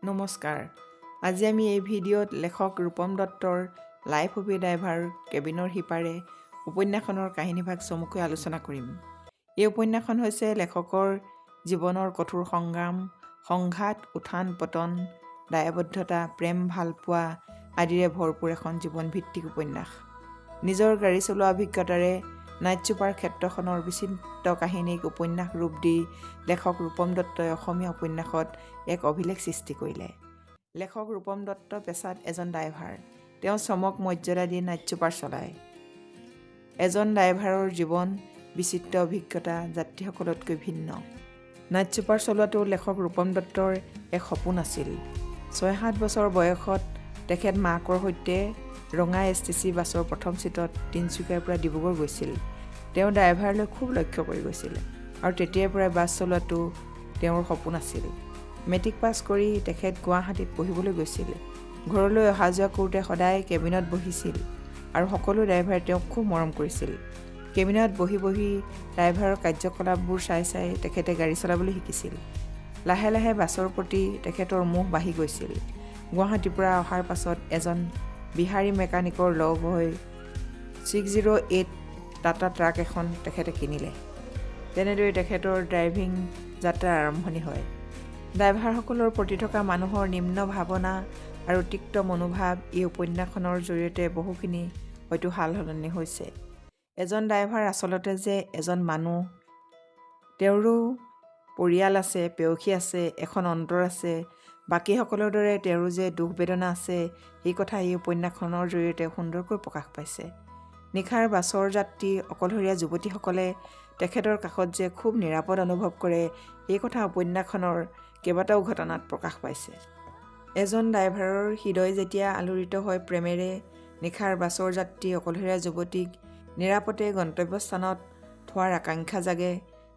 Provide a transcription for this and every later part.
নমস্কাৰ, আজি আমি এই ভিডিঅ'ত লেখক ৰূপম দত্তৰ লাইফ অফ এ ড্ৰাইভাৰ কেবিনৰ সিপাৰে উপন্যাসখনৰ কাহিনীভাগ চমুকৈ আলোচনা কৰিম। এই উপন্যাসখন হৈছে লেখকৰ জীৱনৰ কঠোৰ সংগ্ৰাম, সংঘাত, উত্থান পতন, দায়বদ্ধতা, প্ৰেম ভালপোৱা আদিৰে ভৰপূৰ এখন জীৱনভিত্তিক উপন্যাস। নিজৰ গাড়ী চলোৱা অভিজ্ঞতাৰে নাইট ছুপাৰ ক্ষেত্ৰখনৰ বিচিত্ৰ কাহিনীক উপন্যাস ৰূপ দি লেখক ৰূপম দত্তই অসমীয়া উপন্যাসত এক অভিলেখ সৃষ্টি কৰিলে। লেখক ৰূপম দত্ত পেছাত এজন ড্ৰাইভাৰ। তেওঁ শ্ৰমক মৰ্যাদা দি নাইট ছুপাৰ চলায়। এজন ড্ৰাইভাৰৰ জীৱন বিচিত্ৰ অভিজ্ঞতা যাত্ৰীসকলতকৈ ভিন্ন। নাইট ছুপাৰ চলোৱাটো লেখক ৰূপম দত্তৰ এক সপোন আছিল। 6-7 বছৰ বয়সত তেখেত মাকৰ সৈতে ৰঙা এছটিচি বাছৰ প্ৰথম চিটত তিনিচুকীয়াৰ পৰা ডিব্ৰুগড় গৈছিল। তেওঁ ড্ৰাইভাৰলৈ খুব লক্ষ্য কৰি গৈছিল আৰু তেতিয়াৰ পৰাই বাছ চলোৱাটো তেওঁৰ সপোন আছিল। মেট্ৰিক পাছ কৰি তেখেত গুৱাহাটীত পঢ়িবলৈ গৈছিল। ঘৰলৈ অহা যোৱা কৰোঁতে সদায় কেবিনত বহিছিল আৰু সকলো ড্ৰাইভাৰে তেওঁক খুব মৰম কৰিছিল। কেবিনত বহি বহি ড্ৰাইভাৰৰ কাৰ্যকলাপবোৰ চাই চাই তেখেতে গাড়ী চলাবলৈ শিকিছিল। লাহে লাহে বাছৰ প্ৰতি তেখেতৰ মোহ বাঢ়ি গৈছিল। গুৱাহাটীৰ পৰা অহাৰ পাছত এজন বিহাৰী মেকানিকৰ লগ হৈ 608 টাটা ট্ৰাক এখন তেখেতে কিনিলে। তেনেদৰে তেখেতৰ ড্ৰাইভিং যাত্ৰাৰ আৰম্ভণি হয়। ড্ৰাইভাৰসকলৰ প্ৰতি থকা মানুহৰ নিম্ন ভাৱনা আৰু তিক্ত মনোভাৱ এই উপন্যাসখনৰ জৰিয়তে বহুখিনি হয়তো সাল সলনি হৈছে। এজন ড্ৰাইভাৰ আচলতে যে এজন মানুহ, তেওঁৰো পৰিয়াল আছে, প্ৰেয়সী আছে, এখন অন্তৰ আছে, বাকীসকলৰ দৰে তেওঁৰো যে দুখ বেদনা আছে, সেই কথা এই উপন্যাসখনৰ জৰিয়তে সুন্দৰকৈ প্ৰকাশ পাইছে। নিশাৰ বাছৰ যাত্ৰী অকলশৰীয়া যুৱতীসকলে তেখেতৰ কাষত যে খুব নিৰাপদ অনুভৱ কৰে, সেই কথা উপন্যাসখনৰ কেইবাটাও ঘটনাত প্ৰকাশ পাইছে। এজন ড্ৰাইভাৰৰ হৃদয় যেতিয়া আলোড়িত হয় প্ৰেমেৰে, নিশাৰ বাছৰ যাত্ৰী অকলশৰীয়া যুৱতীক নিৰাপদে গন্তব্যস্থানত থোৱাৰ আকাংক্ষা জাগে,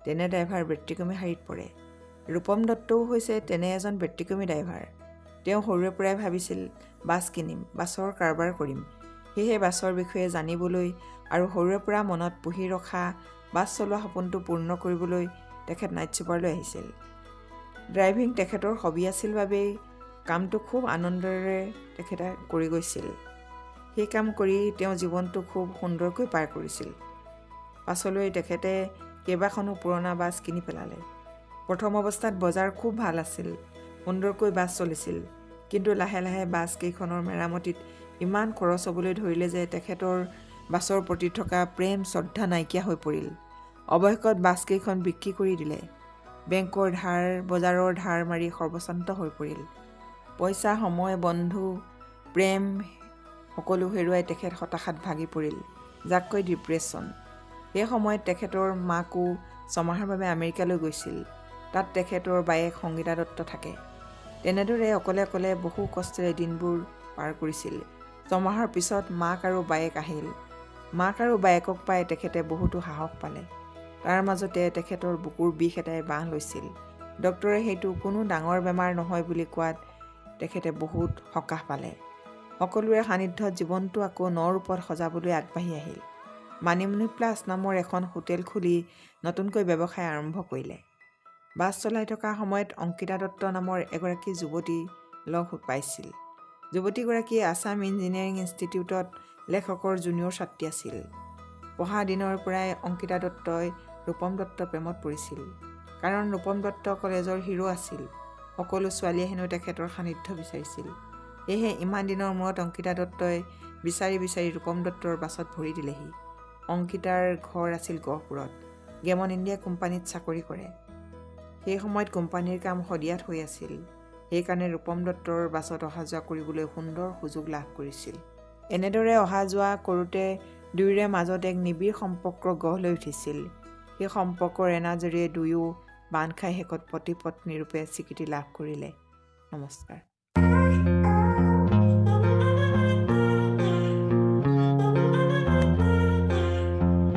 তেনে ড্ৰাইভাৰ ব্যতিক্ৰমী শাৰীত পৰে। ৰূপম দত্তও হৈছে তেনে এজন ব্যতিক্ৰমী ড্ৰাইভাৰ। তেওঁ সৰুৰে পৰাই ভাবিছিল, বাছ কিনিম, বাছৰ কাৰবাৰ কৰিম। সেয়েহে বাছৰ বিষয়ে জানিবলৈ আৰু সৰুৰে পৰা মনত পুহি ৰখা বাছ চলোৱা সপোনটো পূৰ্ণ কৰিবলৈ তেখেত নাইট ছুপাৰলৈ আহিছিল। ড্ৰাইভিং তেখেতৰ হবি আছিল বাবেই কামটো খুব আনন্দেৰে তেখেতে কৰি গৈছিল। সেই কাম কৰি তেওঁ জীৱনটো খুব সুন্দৰকৈ পাৰ কৰিছিল। পাছলৈ তেখেতে কেইবাখনো পুৰণা বাছ কিনি পেলালে। প্ৰথম অৱস্থাত বজাৰ খুব ভাল আছিল, সুন্দৰকৈ বাছ চলিছিল। কিন্তু লাহে লাহে বাছ কেইখনৰ মেৰামতিত ইমান খৰচ হ'বলৈ ধৰিলে যে তেখেতৰ বাছৰ প্ৰতি থকা প্ৰেম শ্ৰদ্ধা নাইকিয়া হৈ পৰিল। অৱশেষত বাছকেইখন বিক্ৰী কৰি দিলে। বেংকৰ ধাৰ, বজাৰৰ ধাৰ মাৰি সৰ্বস্বান্ত হৈ পৰিল। পইচা, সময়, বন্ধু, প্ৰেম সকলো হেৰুৱাই তেখেত হতাশাত ভাগি পৰিল, যাক কয় ডিপ্ৰেশ্যন। সেই সময়ত তেখেতৰ মাকো 6 মাহৰ বাবে আমেৰিকালৈ গৈছিল। তাত তেখেতৰ বায়েক সংগীতা দত্ত থাকে। তেনেদৰে অকলে অকলে বহু কষ্টেৰে দিনবোৰ পাৰ কৰিছিল। 6 মাহৰ পিছত মাক আৰু বায়েক আহিল। মাক আৰু বায়েকক পাই তেখেতে বহুতো সাহস পালে। তাৰ মাজতে তেখেতৰ বুকুৰ বিষ এটাই বাহ লৈছিল। ডক্তৰে সেইটো কোনো ডাঙৰ বেমাৰ নহয় বুলি কোৱাত তেখেতে বহুত সকাহ পালে। সকলোৰে সান্নিধ্যত জীৱনটো আকৌ ন ৰূপত সজাবলৈ আগবাঢ়ি আহিল। মানিমুনি প্লাছ নামৰ এখন হোটেল খুলি নতুনকৈ ব্যৱসায় আৰম্ভ কৰিলে। বাছ চলাই থকা সময়ত অংকিতা দত্ত নামৰ এগৰাকী যুৱতী লগ পাইছিল। যুৱতীগৰাকী আছাম ইঞ্জিনিয়াৰিং ইনষ্টিটিউটত লেখকৰ জুনিয়ৰ ছাত্ৰী আছিল। পঢ়া দিনৰ পৰাই অংকিতা দত্তই ৰূপম দত্তৰ প্ৰেমত পৰিছিল। কাৰণ ৰূপম দত্ত কলেজৰ হিৰো আছিল। সকলো ছোৱালীয়ে হেনো তেখেতৰ সান্নিধ্য বিচাৰিছিল। সেয়েহে ইমান দিনৰ মূৰত অংকিতা দত্তই বিচাৰি বিচাৰি ৰূপম দত্তৰ বাছত ভৰি দিলেহি। অংকিতাৰ ঘৰ আছিল গহপুৰত। গেমন ইণ্ডিয়া কোম্পানীত চাকৰি কৰে। সেই সময়ত কোম্পানীৰ কাম শদিয়াত হৈ আছিল। সেইকাৰণে ৰূপম দত্তৰ বাছত অহা যোৱা কৰিবলৈ সুন্দৰ সুযোগ লাভ কৰিছিল। এনেদৰে অহা যোৱা কৰোঁতে দুয়োৰে মাজত এক নিবিড় সম্পৰ্ক গঢ় লৈ উঠিছিল। সেই সম্পৰ্কৰ এনাজৰীৰে দুয়ো বান্ধ খাই শেষত পতি পত্নীৰূপে স্বীকৃতি লাভ কৰিলে। নমস্কাৰ।